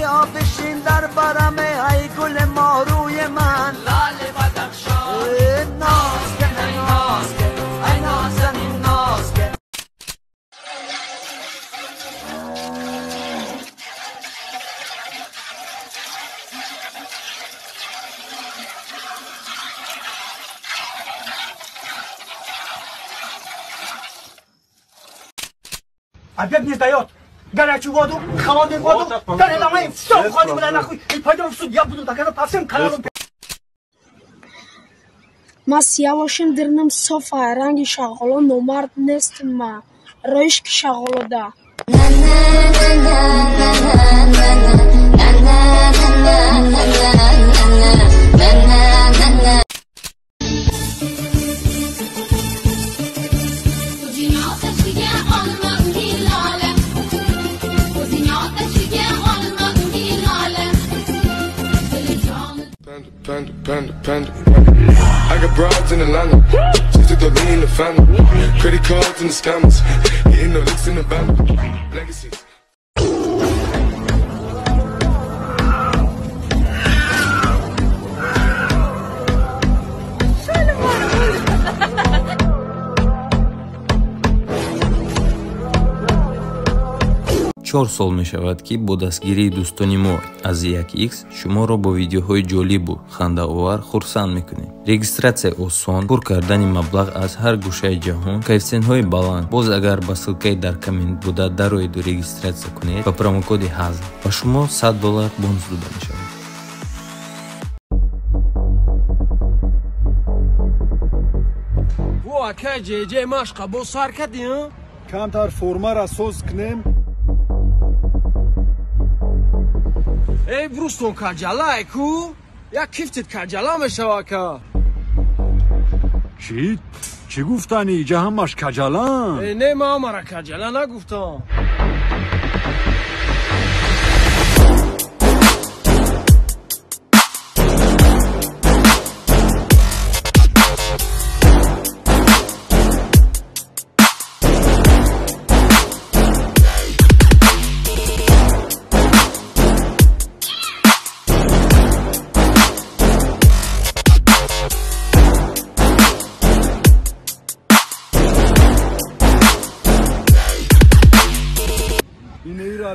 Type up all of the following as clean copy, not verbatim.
بیا بشین در برم ای گل ماروی من لال بدخشان ناز کن ای ناز کن ای نازنین ناز کن. Опять не сдает. Горячую воду, холодную воду, да давай, все, уходим, бля, нахуй, и пойдем в суд, я буду доказывать по всем каналам. Ма сиявошим дирнам софа, ранги шағоло номард нест ма, роиш ки шағолода. Panda, panda, panda. I got broads in Atlanta. Just took the lean in the family. Credit cards and the scammers. Hitting the licks in the van. Legacies. Чор сол мешавад, ки бо дастгирии дӯстони мо аз 1x шуморо бо видеоҳои ҷолибу хандаовар хурсанд мекунем. Регистратсия осон, пур кардани маблағ аз ҳар гӯшаи ҷаҳон, коэффисиентҳои баланд. Боз агар ба ссылкаи дар коммент буда дароеду регистратсия кунед, ба промокоди ҳазл ба шумо $100 бонус дода мешавад. Во акай ҷеҷе машқа бо сар кардӣ? Камтар формара соз кунем. Эй, Брустон каҷалай ку? Як кифтит каҷала мешава ка. Чӣ? Чӣ гуфтанӣ? Иҷа ҳамаш каҷалан? Э, не, ман ҳамара каҷала нагуфтам.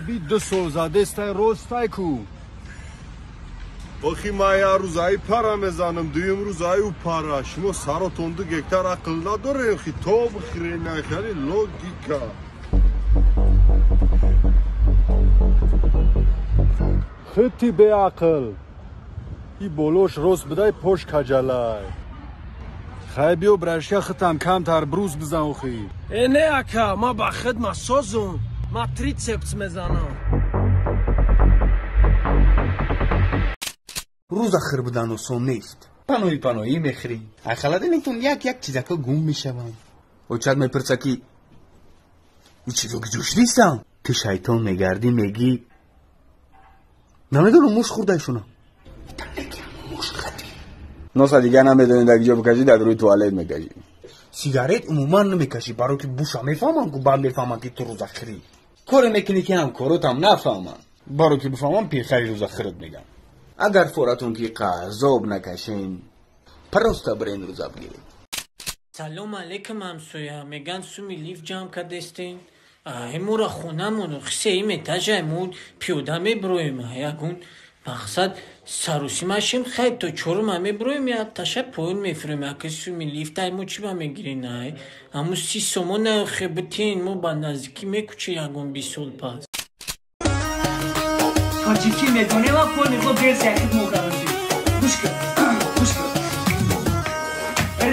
Би ду сол задестай ростай ку. Охи ман як рӯз ай пара мезанам, дуюм рӯз ай ӯ пара. Шумо саротон 2 гектар ақл надорем, хи то бихӯрен, нахали логика. Хити беақл. И болош рост бидай, пош каҷалай. Хай биё брашка хитам камтар брус бизан охи. Э, не ака, ман ба хидмат созум. Ма трицепс мезанам. Рӯза хир будан осон нест. Панои паноӣ мехӯрӣ. Ай холодильниктон як як чизако гум мешаванд. Очат мепурса ки и чизо гиҷош нестам. Ту шайтон мегардӣ, мегӣ намедонам муш хӯрдаишона. Муш хати. Носа дигар намедонӣ дар киҷо бикашӣ, дар рӯи туалет мекашӣ. Сигарет умуман намекашӣ, барои ки буша мефаҳмам, ку баъд мефаҳмам ки ту рӯза хирӣ. Коре мекунӣ ки ҳамкоротам нафаҳманд. Барои ки бифаҳмам пирхари рӯза хират мегам. Агар форатон ки қазоб накашен, просто бирен рӯза бигиред. Салом алейкум ҳамсоя, меган суми лифт ҷамъ кардестен. Ай мура хонамон сеюм этажай мо пиёда меброем. Ягон мақсад сарусимашем, хай то чорума меброем, я таша поён мефурем. Ака суми лифт ай мо чӣ ба мегирен ай? Аму 30 сомон хе битен, мо ба наздикӣ мекучи ягон 20 сол пас. Тоҷикӣ медонем, ва пони хо версия хид мо гаранҷи. Гӯш кун, гӯш кун.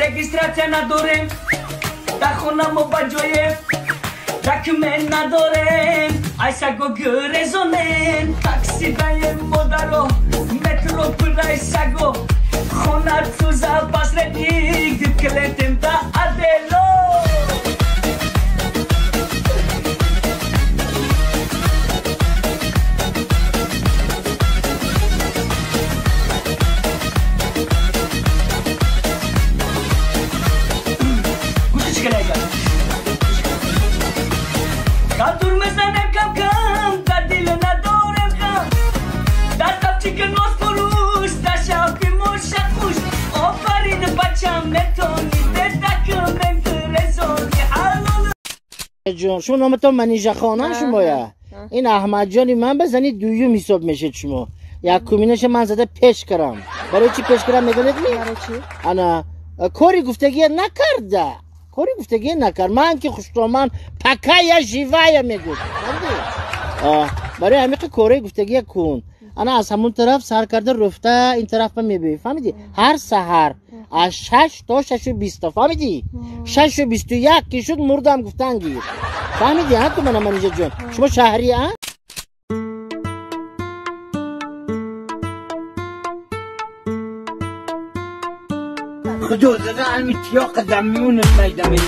Регистратсия надорем, дар хона мо ба ҷоем, документ надорем, ай саго гурезонем, такси даем модаро, метро пурай саго, хона туза посредник, клиентем да адело. Кадур мезанем кам-кам, дар дил надорем ғам. Ҷон, шумо номатон Манижа хонам шумоя? Ин Аҳмадҷони ман ба зани дуюм ҳисоб мешед шумо. Якуминаша ман зада пеш кардам. Барои чӣ пеш кардам медонед ми? Ана кори гуфтагия накарда. Кори гуфтагия накард. Ман ки хуштоман пока я живая мегуфт. Барои ҳамиқа кораи гуфтагия кун. Ана аз ҳамон тараф сар карда руфта ин тарафа мебиёӣ. Фаҳмидӣ? Ҳар саҳар аз 6 то 6:20. Фаҳмидӣ? 6:21 ки шуд мурдам гуфтан гир. Фаҳмидӣ? Ҳа ту мана Манижа ҷон. Шумо шаҳрӣ а? Худо зада ами тиёқ дамиёнат майдаме.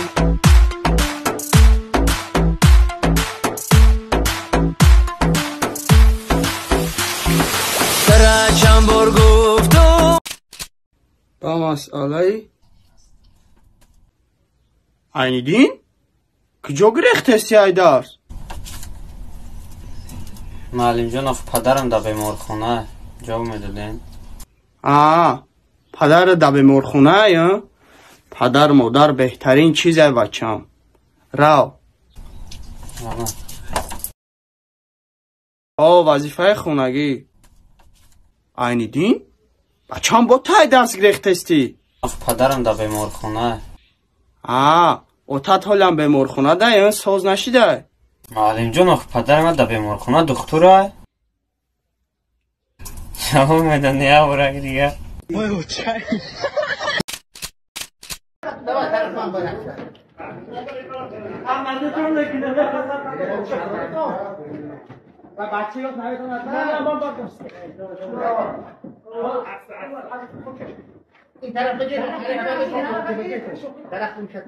Ба масъалаи Айниддин? Куҷо гирехтести ай дарс? Муаллимҷон, ох падарам дар беморхона ҷавоб медодем. Аа, падарат дар беморхона, падар модар беҳтарин чизе бачам. Рав. О, вазифаи хонагӣ. Айниддин? Бачам бо тай дарс гирехтести? Ох падарам дар беморхона. Аа, отат ҳолам беморхона да, соз нашидай. Муаллимҷон, ох падарам дар беморхона духтура. Ҷавоб медодем як борак дигар. این طرف بگیر، طرف اون شد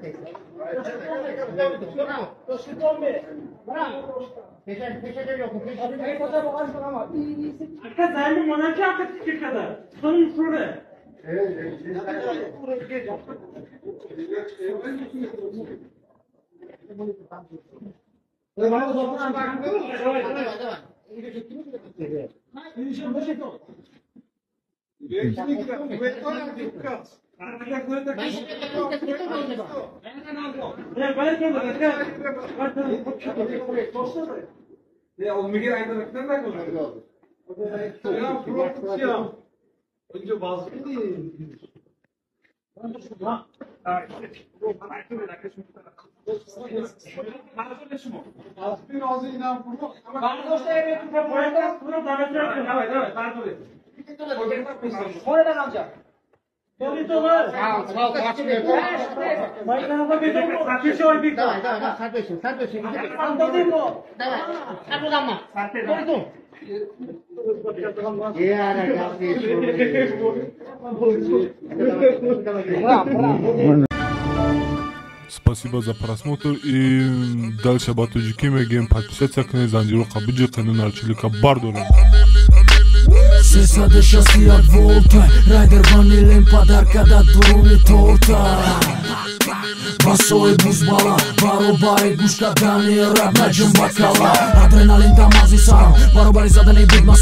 Спасибо за просмотр и дальше ба тоҷикӣ мегӯем подписаться кунед, занҷироқа биҷиқену нарчилика бардорем. 361 волта райдер ванилем подарка да дуруни торта басои бузбала баробари гӯш кардани раб наҷум ба кала адреналин дамази сарам баробари задани бигма.